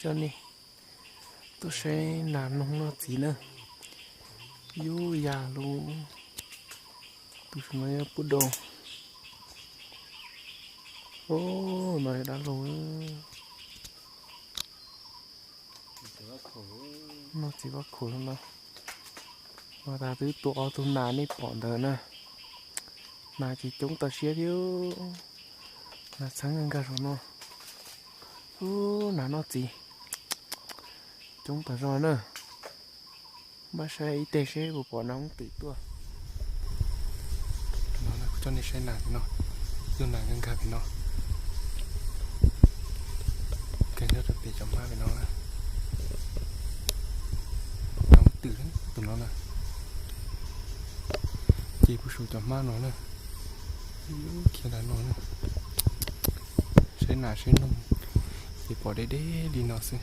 Coj nej tuaj saib nas noog noj txiv na. Yub yas lub, tus saum no yog pub doo. Ub, no yog dab laug. Noj txiv vab khuam no. Mas tas twb tua ob tug nas nej pom ntawd na. Nas ces coob tas siab thiab. Nas txheeb nkag saum no. Ub, nas noj txiv coob tas zog na. Npaj saib ib teg seb puas pom nas hoob twm tuaj. No kuv coj nej saib nas pem no, ib tug nas nkag nkag pem no, nkag nyob rau pem cov hmab pem no na. Nas hoob twm tus no na, ces puag saum cov hmab no na, khiav ntawm no na. Saib nas saib noog ces pom deb deb li no xwb.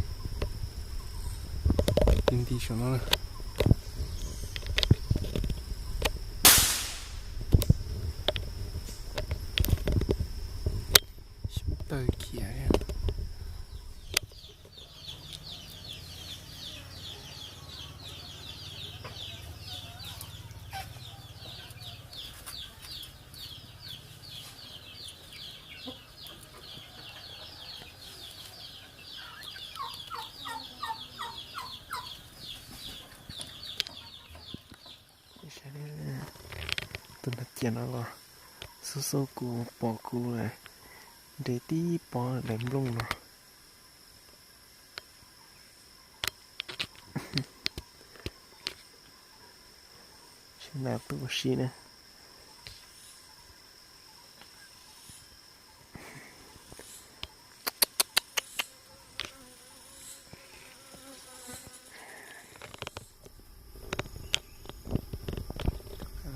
Nti nti saum no na. Xyoob tawg khiav. Tus nas ciam no los xub xub kuv pom kuv lawm, nres tib pob daim nplooj no. Saib nas tuaj ua si na.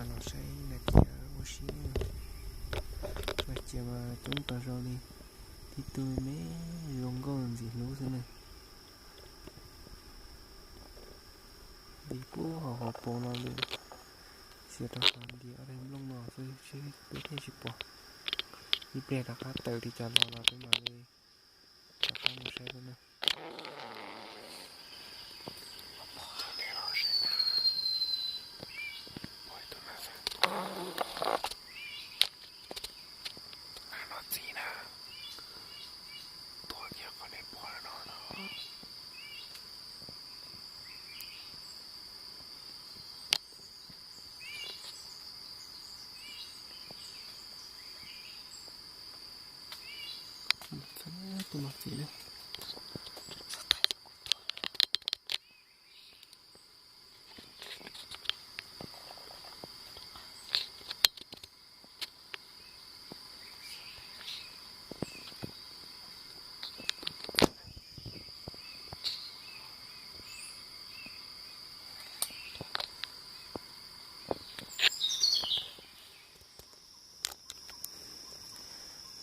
Los saib nas ciam ua si, nas ciam mas coob tas zog li, tib tug me zoo nkauj ntxim hlub xwb na. Nti puag hauv qhov pos no li, xiav rau qhov nti ob daim nplooj no xwb, peb thiaj tsis pom. Ib pliag rov qab tawm li cas los los peb mam li rov qab mus saib lawm na. Tus nas no txi na, tuag kiag qhov nej pom no no. Tus no txi na.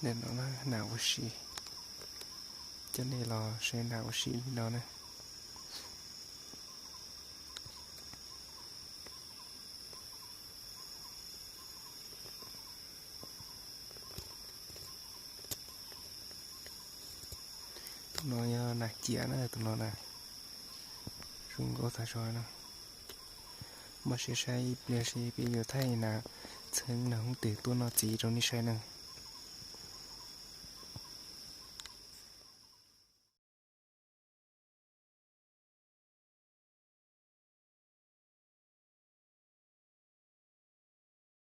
Ntawm no na, nas ua si. Coj nej los saib nas ua si li no na. Tus no yog nas ciam na, tus no na. Zoo nkauj tas zog no. Npaj siab saib ib pliag seb peb yuav thaij nas txheeb nas hooj twm tuaj noj txiv rau nej saib na.